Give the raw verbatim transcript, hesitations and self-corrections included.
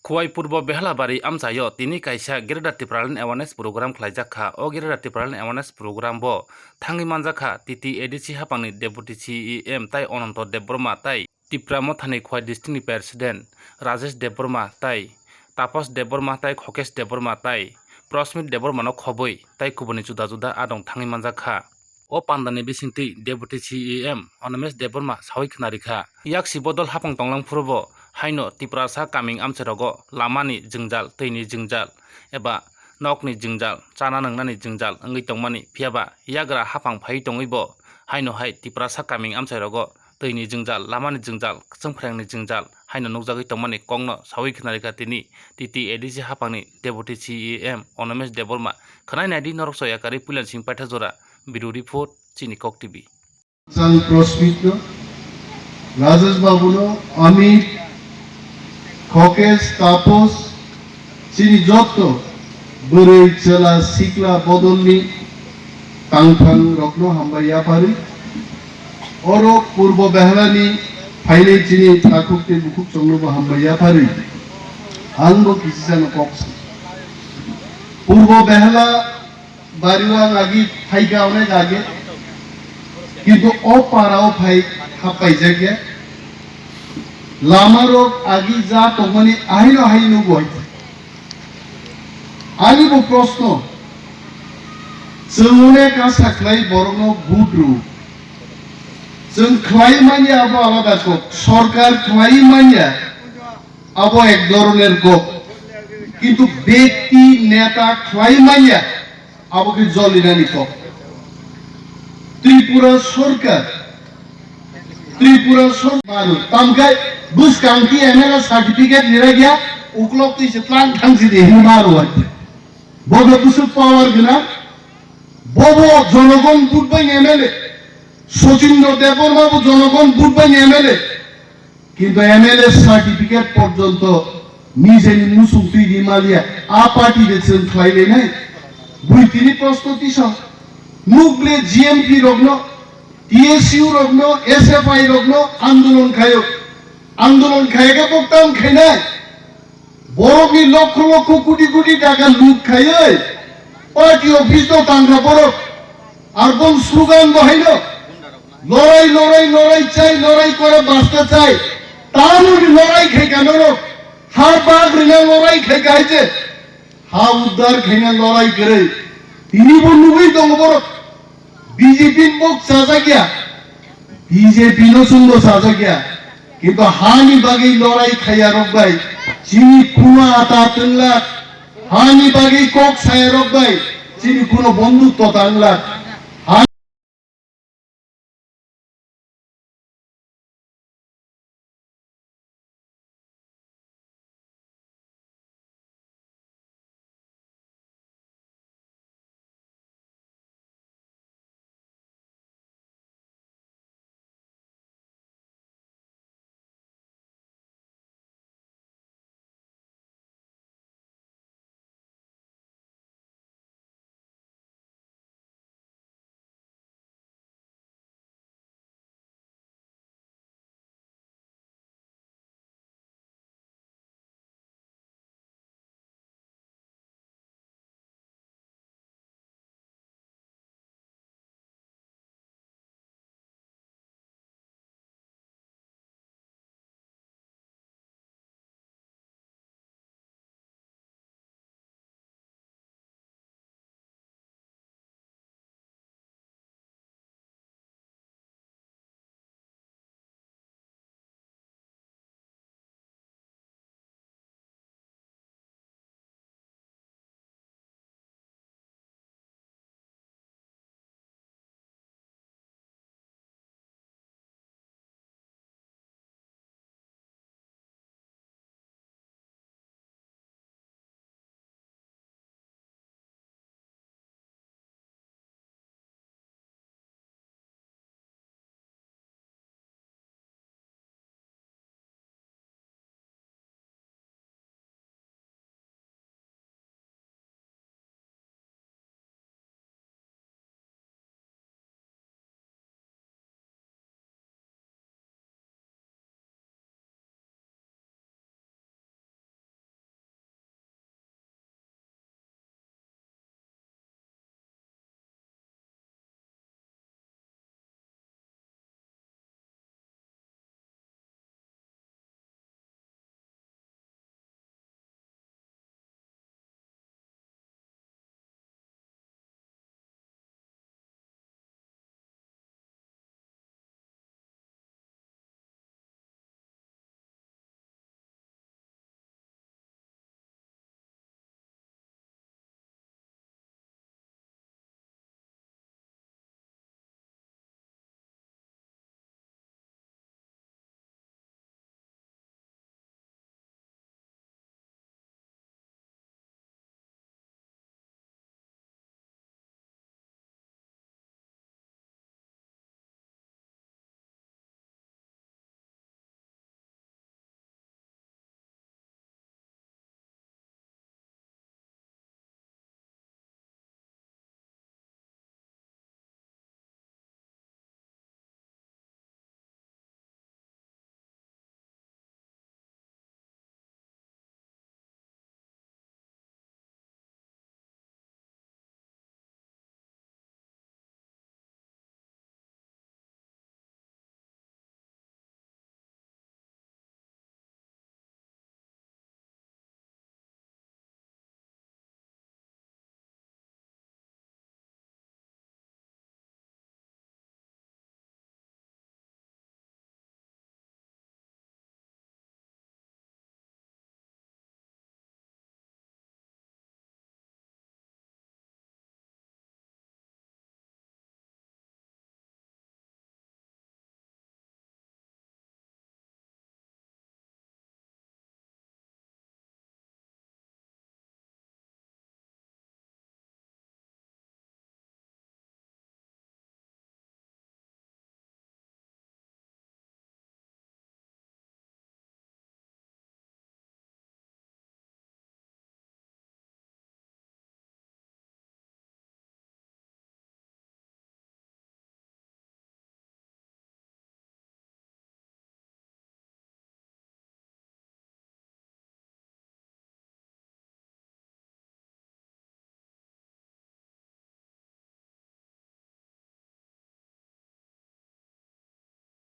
Khowai Purbo Behlabari amchaio tini kaisa Greater Tipraland Awareness Program khlaijak kha. O Greater Tipraland Awareness Program bo thangwi manjak kha T T A D C haphangni Deputy C E M tai Ananto Debbarma tai Tipra Mothani Khowai District ni President Rajesh Debbarma tai Tapas Debbarma tai Khokesh Debbarma tai Prosmit Debbarma no khobwi tai kubuni juda juda adong thangwi manjak kha. O pandani bisingtwi Deputy C E M Animesh Debbarma sawi khwnarikha. Yaksi bodol haphang tonglang phurubo haino Tiprasa kaming amchairogo lamani jwngjal, twini jwngjal eba nokni jwngjal, chana nwngnani jwngjal wngwi tongmani, phiyaba yagra haphang phaiwi tongwibo haino hai Tiprasa kaming amchairogo twini jwngjal, lamani jwngjal, kwchwng phrengni jwngjal haino nukjagwi tongmani kokno sawi khwnarikha tini T T A D C haphangni Deputy C E M Animesh Debbarma. Khwnai naidi norok soya karwi Puilansing Paithajora, Bureau Report, Chini Kok T V. Chang Prosmit no, Rajesh Babu no, Amit, Khokesh, Tapos, chini jotto bwrwi chwla sikla bodolni tangphang rokno hambai yapharwi, oro Purbo Behlani phainai chini takhuk tei bukhuk chongnobo hambai yapharwi, ang bo kisisano kok sa. Purbo Behla bari o ang agi phaikha onek age, kintu o para o phai happaijak ya. Lama rok agi ja tongmani ahino hai nugo hai. Ani bo proshno, chwng onek asa khlai borokno vote rw. Chwng khlai manya abo alada kok, sorkar khlai manya abo ek dhoroner kok, kintu bekti neta khlai manya abo khe jolinani kok. Tripura sorkar, Tripura sorkar manu, tamkhe bwskang ki M L A certificate niragya, uklok twi se tlang thang si de hin manu wai. Bo khe bwswk power gwnang, bobo jonogon vote bai M L A, Sachindra Debbarma bo jonogon vote bai M L A. Kintu M L A certificate porjonto nijeni musung twi ri maliya, a party de chwng khlai lenai. Bui tini proshno tisa, nukle G M P rokno, T S U rokno, S F I rokno andolon khayo. Andolon khayakhe boktam khainai. Borokni lokho lokho koti koti taka loot khaiwi party office no tangkha borok. Ar bong slogan bo haino, lorai, lorai, lorai chai, lorai kora basta chai. Tamoni lorai khaikha norok. Ha bag rina lorai khaikha hai je. Ha uddar khaina lorai kwrwi. Tini bo nugwi tongo borok. B J P ni bo chajak ya. B J P no chwng bo chajak ya. Kintu hani bagwi lorai khaiya rok bai chini khuna ata twngla. Hani bagwi kok saya rok bai chini kuno bonduk tota wngla.